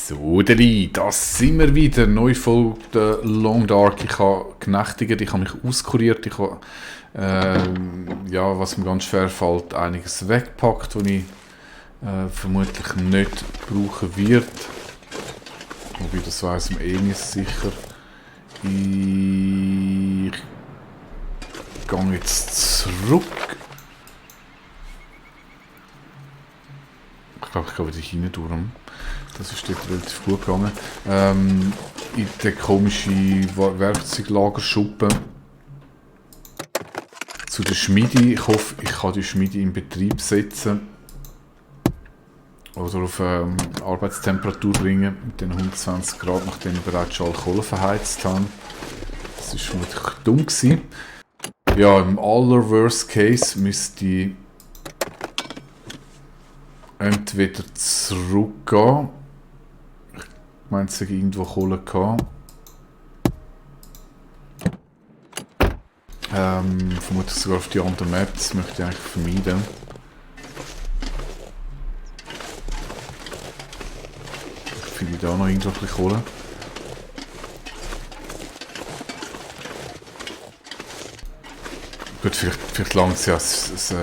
So, Deli, das sind wir wieder. Neue Folge der Long Dark. Ich habe genächtigt, ich habe mich auskuriert, ich habe, ja, was mir ganz schwer fällt, einiges weggepackt, was ich vermutlich nicht brauchen wird. Wobei, das weiss man eh nicht sicher. Ich gehe jetzt zurück. Ich glaube, ich gehe wieder hinein durch. Das ist dort relativ gut gegangen. In den komischen Werkzeuglagerschuppen zu der Schmiede. Ich hoffe, ich kann die Schmiede in Betrieb setzen. Oder auf Arbeitstemperatur bringen mit den 120 Grad, nachdem ich bereits schon alle Kohle verheizt habe. Das war vermutlich dumm gewesen. Ja, im aller Case müsste ich entweder zurückgehen. Ich meine, es hätte irgendwo Kohle gehabt. Vermutlich sogar auf die andere Map, das möchte ich eigentlich vermeiden. Ich finde da noch irgendwo ein bisschen Kohle. Gut, vielleicht langt es ja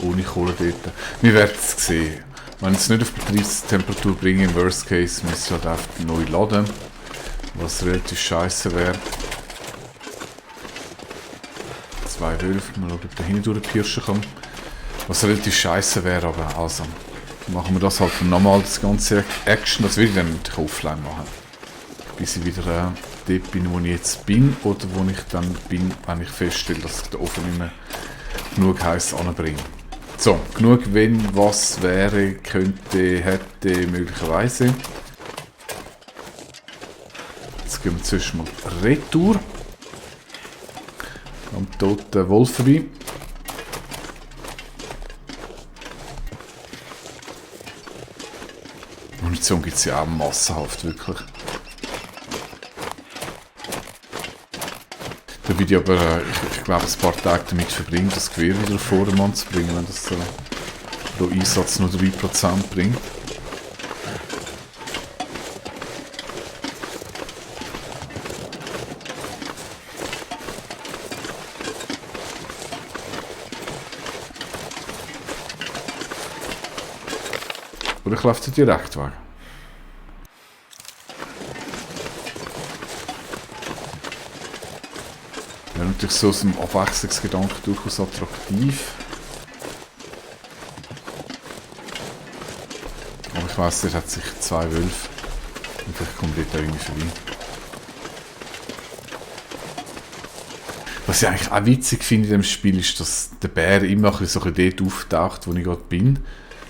ohne Kohle dort. Wir werden es sehen. Wenn ich es nicht auf Betriebstemperatur bringe, im Worst Case, müsste ich halt einfach neu laden. Was relativ scheiße wäre. 2 Wölfe, mal schauen, ob der hinten durch die Pirsche kommt. Was relativ scheiße wäre, aber also. Machen wir das halt nochmal, das ganze Action. Das will ich dann natürlich offline machen. Bis ich wieder dort bin, wo ich jetzt bin. Oder wo ich dann bin, wenn ich feststelle, dass ich den Ofen nicht mehr genug heiß anbringe. So, genug wenn, was wäre, könnte, hätte, möglicherweise. Jetzt gehen wir zuerst mal retour. Am toten Wolf vorbei. Munition gibt es ja auch massenhaft, wirklich. Da würde ich aber, ich glaube, ein paar Tage damit verbringen, das Gewehr wieder auf Vordermann zu bringen, wenn das pro Einsatz nur 3% bringt. Oder ich laufe direkt weg. Ja, natürlich so aus dem Abwechslungsgedanken durchaus attraktiv. Aber ich weiss, der hat sich 2 Wölfe. Und vielleicht kommt dort auch irgendwie vorbei. Was ich eigentlich auch witzig finde in dem Spiel ist, dass der Bär immer so ein bisschen dort auftaucht, wo ich gerade bin.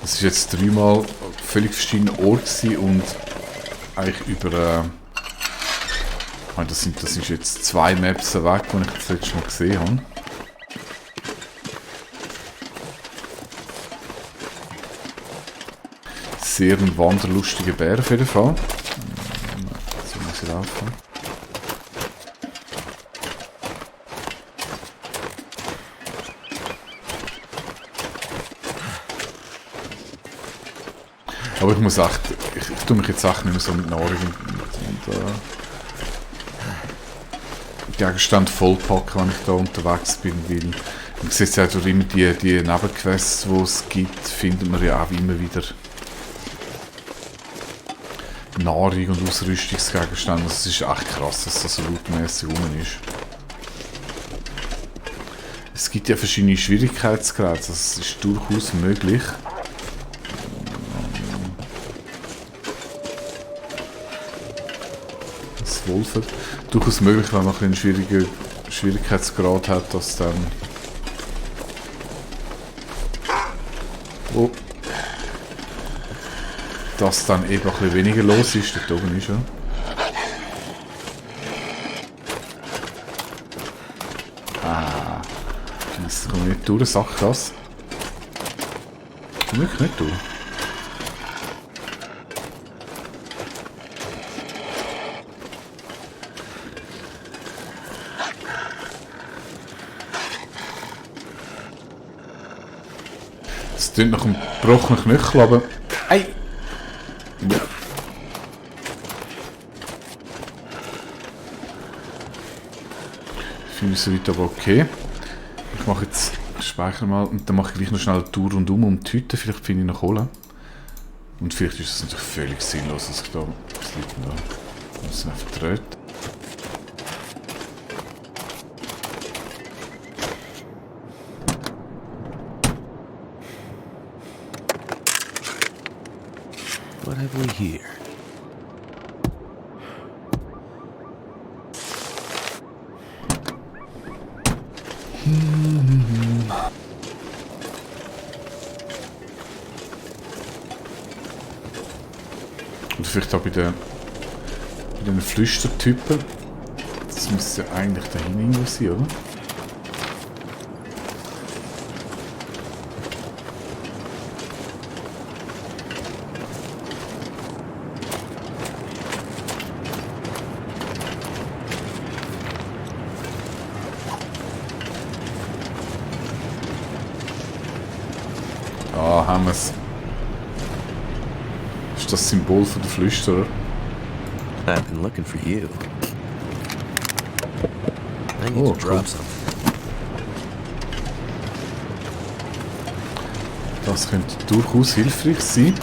Das war jetzt 3-mal völlig verschiedene Orte und eigentlich über... Das ist jetzt 2 Maps weg, die ich das letzte Mal gesehen habe. Sehr ein wanderlustiger Bär auf jeden Fall. So muss ich laufen. Aber ich muss echt, ich tue mich jetzt echt nicht mehr so mit Nahrung und Gegenstände vollpacken, wenn ich da unterwegs bin, weil man sieht ja durch immer die Nebenquests, die es gibt, finden wir ja auch immer wieder Nahrung und Ausrüstungsgegenstände. Das ist echt krass, dass das so lautmässig rum ist. Es gibt ja verschiedene Schwierigkeitsgrade, das ist durchaus möglich. Wolfen. Durchaus möglich, wenn man einen schwierigen Schwierigkeitsgrad hat, dass dann... Oh. Dass dann eben ein bisschen weniger los ist. Dort oben ist er. Ah. Jetzt komme ich nicht durch, sag das. Ich komme wirklich nicht durch. Es klingt nach einem gebrochenen Knöchel, aber... Ei! Ja. finde ich soweit aber okay. Ich mache jetzt, speichere mal und dann mache ich gleich noch schnell eine Tour rundum um die Hütte. Vielleicht finde ich noch Kohle. Und vielleicht ist es natürlich völlig sinnlos, dass ich da... Was liegt denn da? Das sind einfach Tröte. What have we here? Und vielleicht auch bei den Flüstertypen. Das müsste ja eigentlich dahin irgendwo sein, oder? Ah, haben wir es. Das ist das Symbol von der Flüsterer. I've been looking for you. I need Oh, to drop cool. something. Das könnte durchaus hilfreich sein.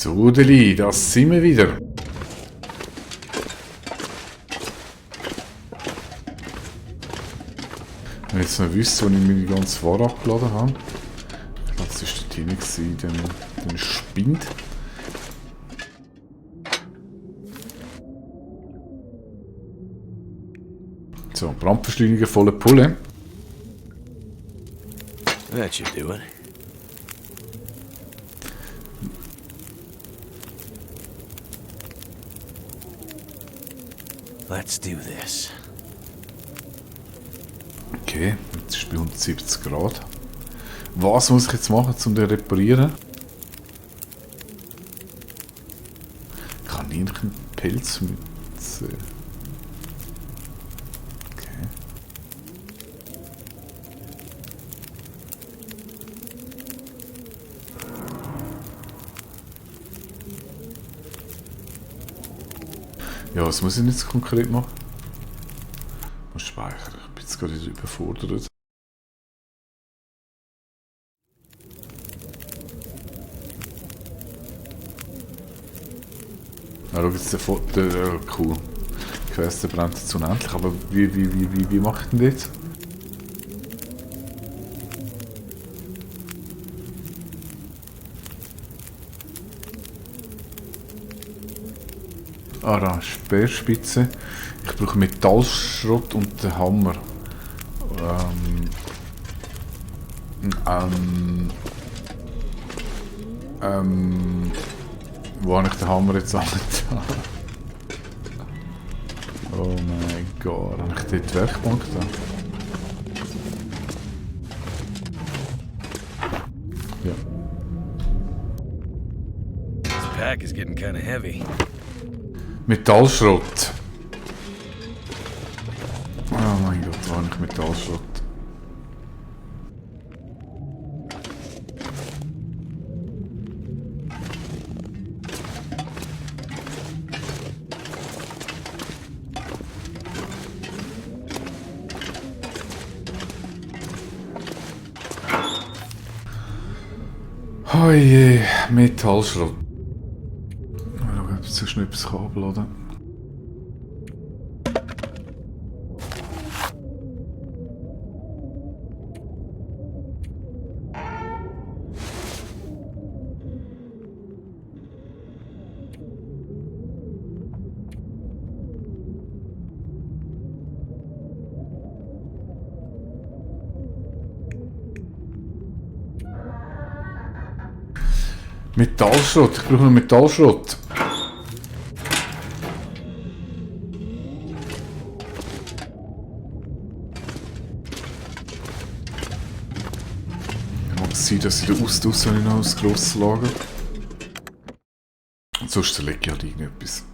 So, Deli, das sind wir wieder. Wenn ich jetzt noch wüsste, wo ich meine ganze Ware abgeladen habe. Ich glaube, das war dort hinein, den Spind. So, Brandbeschleuniger, volle Pulle. That should do it. Let's do this. Okay, jetzt ist es bei 170 Grad. Was muss ich jetzt machen, um den reparieren? Kaninchenpelz mit... Okay. Ja, was muss ich jetzt konkret machen? Muss speichern. Ich bin jetzt gerade wieder überfordert. Ja, schau jetzt den Foto. Cool. Ich weiss, der brennt jetzt unendlich. Aber wie mache ich denn das? Ah, da, Speerspitze. Ich brauche Metallschrott und den Hammer. Wo habe ich den Hammer jetzt angetan? Oh mein Gott, habe ich dort die Werkbank da? Ja. This pack is getting kind of heavy. Metallschrott. Oh mein Gott, wo habe ich Metallschrott? Oh je, Metallschrott. Mal schauen, ob ich so schnell etwas abladen kann. Metallschrott, ich brauche noch Metallschrott. Mag es sein, dass ich den Austausch habe, noch ein grosses Lager. Und sonst lege ich halt irgendetwas.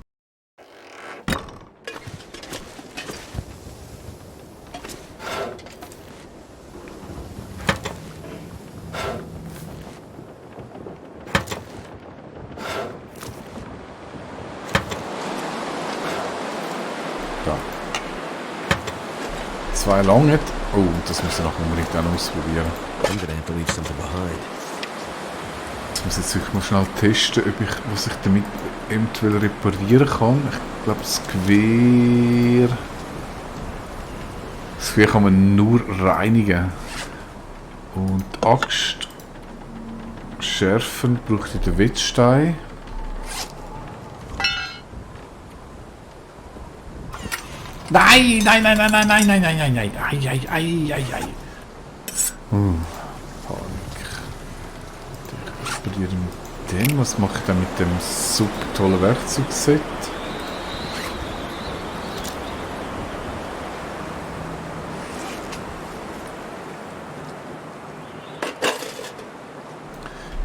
Da. 2 lange. Oh, das muss ich noch unbedingt auch noch ausprobieren. I'm gonna have to leave something behind. Ich muss jetzt wirklich mal schnell testen, ob ich, was ich damit eventuell reparieren kann. Ich glaube, das Gewehr... Das Gewehr kann man nur reinigen. Und die Axt schärfen braucht ich den Wetzstein. Nein, nein, nein, nein, nein, nein, nein, nein, nein, nein, ei, ei, ei, ei, ei. Panik. Ich explodiere mit dem. Was mache ich dann mit dem super tollen Werkzeugset?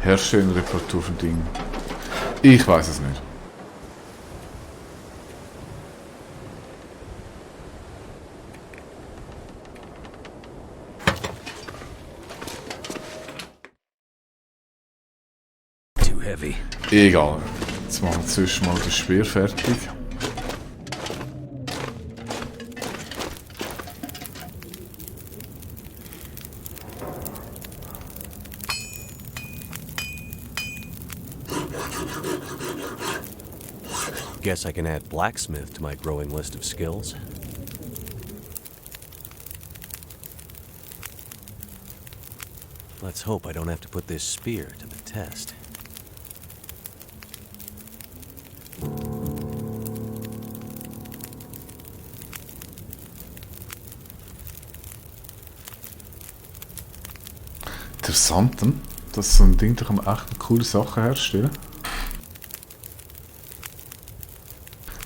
Herstellen, Reparatur von Dingen. Ich weiß es nicht. Too heavy. Egal. Jetzt machen wir zuerst mal das Speer fertig. Guess I can add blacksmith to my growing list of skills. Let's hope I don't have to put this spear to the test. Interessant, dass so ein Ding, da kann man echt coole Sachen herstellen.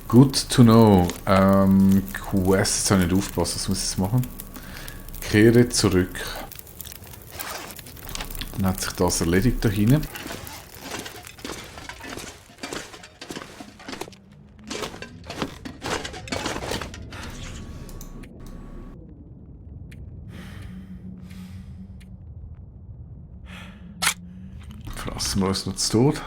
Good to know. Quest, jetzt habe ich nicht aufgepasst, was muss ich jetzt machen? Kehre zurück. Dann hat sich das erledigt da hinten. Fressen wir uns noch zu Tod.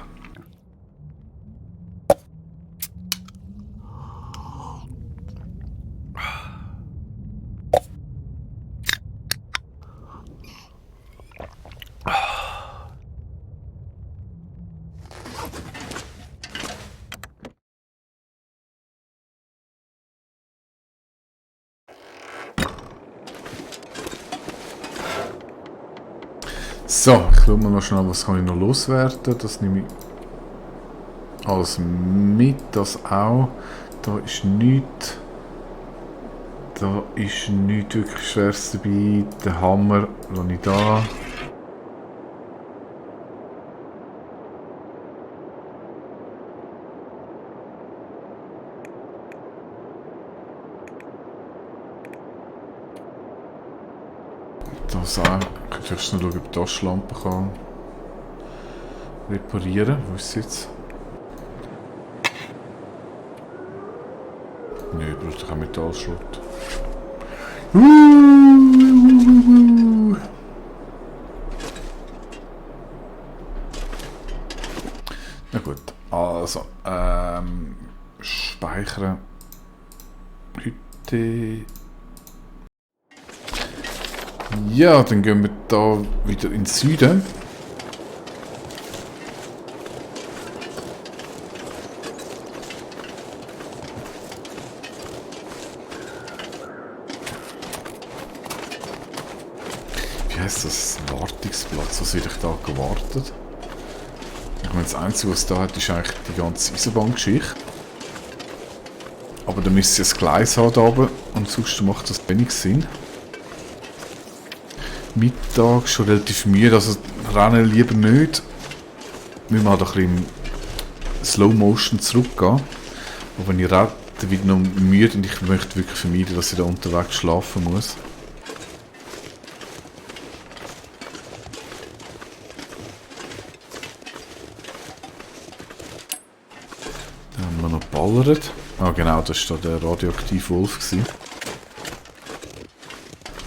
So, ich schaue mal noch schnell, was kann ich noch loswerden. Das nehme ich alles mit, das auch. Da ist nichts. Da ist nichts wirklich Schweres dabei. Der Hammer lasse ich da. Das auch. Ich kann erst noch schauen, ob ich die Taschenlampe kann reparieren. Wo ist sie jetzt? Nein, ich brauche keinen Metallschrott. Na gut, also speichern. Heute. Ja, dann gehen wir da wieder in den Süden. Wie heisst das? Wartungsplatz? Was wird ich da gewartet? Ich meine, das Einzige, was es da hat, ist eigentlich die ganze Eisenbahngeschichte. Aber da müsste es ein Gleis haben da oben und sonst macht das wenig Sinn. Mittag schon relativ müde, also rennen lieber nicht. müssen wir halt ein bisschen in Slow Motion zurückgehen. Und wenn ich rede, dann wird noch müde und ich möchte wirklich vermeiden, dass ich da unterwegs schlafen muss. Dann haben wir noch geballert. Ah genau, das war der radioaktive Wolf gewesen.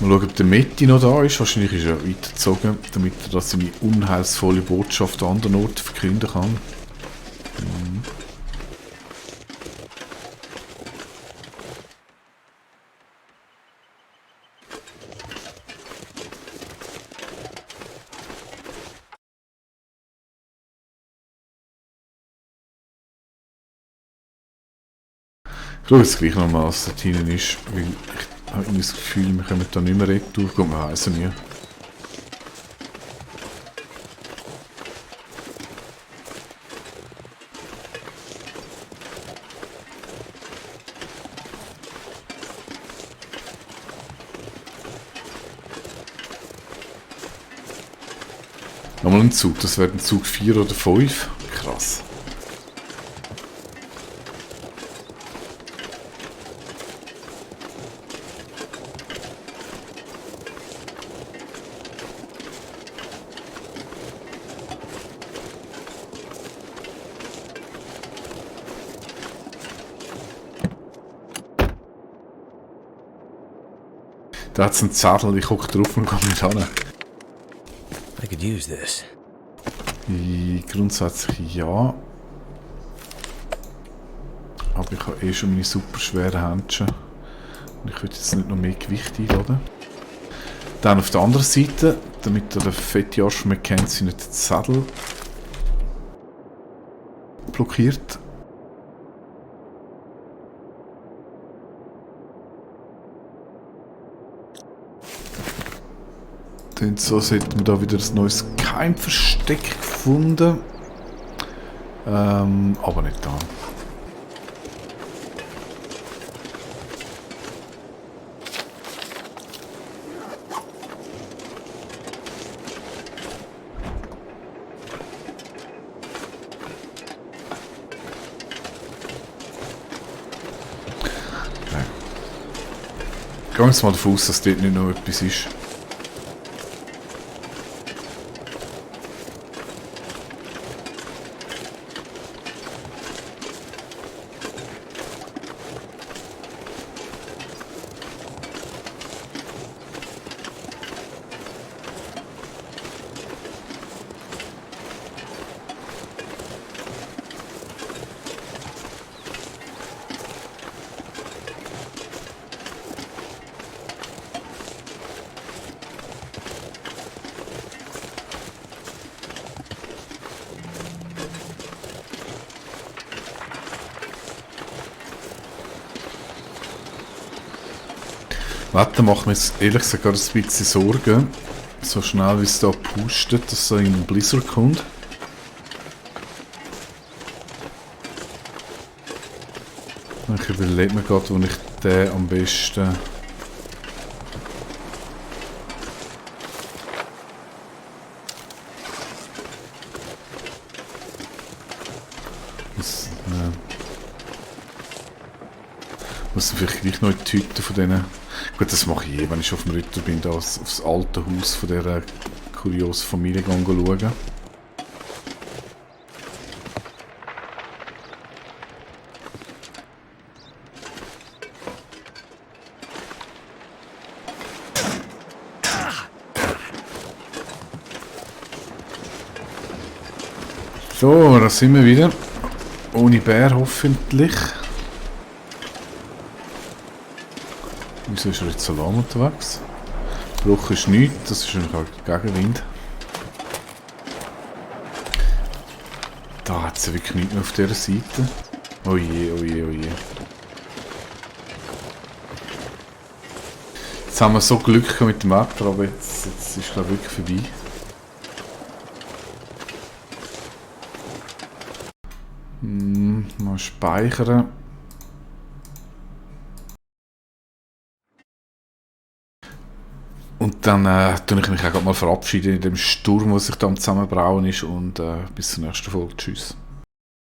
Mal schauen, ob der Metti noch da ist. Wahrscheinlich ist er weitergezogen, damit er das seine unheilsvolle Botschaft an anderen Orten verkünden kann. Ich schaue jetzt gleich nochmal, was da hinten ist, weil ich habe das Gefühl, wir kommen da nicht mehr retour. Gut, wir weissen nie. Nochmal ein Zug, das wäre ein Zug 4 oder 5. Krass. Da hat es einen Zettel, ich gucke drauf und komme nicht hin. I could use this. Grundsätzlich ja. Aber ich habe eh schon meine super schweren Händchen. Und ich würde jetzt nicht noch mehr Gewicht einladen. Dann auf der anderen Seite, damit ihr den fetten Arsch mehr kennt, sind nicht die Zettel blockiert. Und so hat man da wieder ein neues Geheimversteck gefunden. Aber nicht da. Nein. Gehen wir jetzt mal davon aus, dass dort nicht noch etwas ist. Wetter macht mir jetzt ehrlich gesagt gerade ein bisschen Sorgen. So schnell wie es da pustet, dass so in einen Blizzard kommt. Ich überlege mir gerade, wo ich den am besten... Muss vielleicht gleich noch in die Hütte von denen... Gut, das mache ich wenn ich auf dem Ritter bin, da aufs alte Haus von dieser kuriosen Familie schauen. So, da sind wir wieder. Ohne Bär hoffentlich. Wieso ist er jetzt so lang unterwegs? Bruch ist nichts, das ist eigentlich auch Gegenwind. Da hat es ja wirklich nichts mehr auf dieser Seite. Oh je, oh je, oh je. Jetzt haben wir so Glück gehabt mit dem Wetter, aber jetzt ist glaube ich wirklich vorbei. Mal speichern. Und dann tue ich mich auch grad mal verabschieden in dem Sturm, der sich da am Zusammenbrauen ist. Und bis zur nächsten Folge. Tschüss.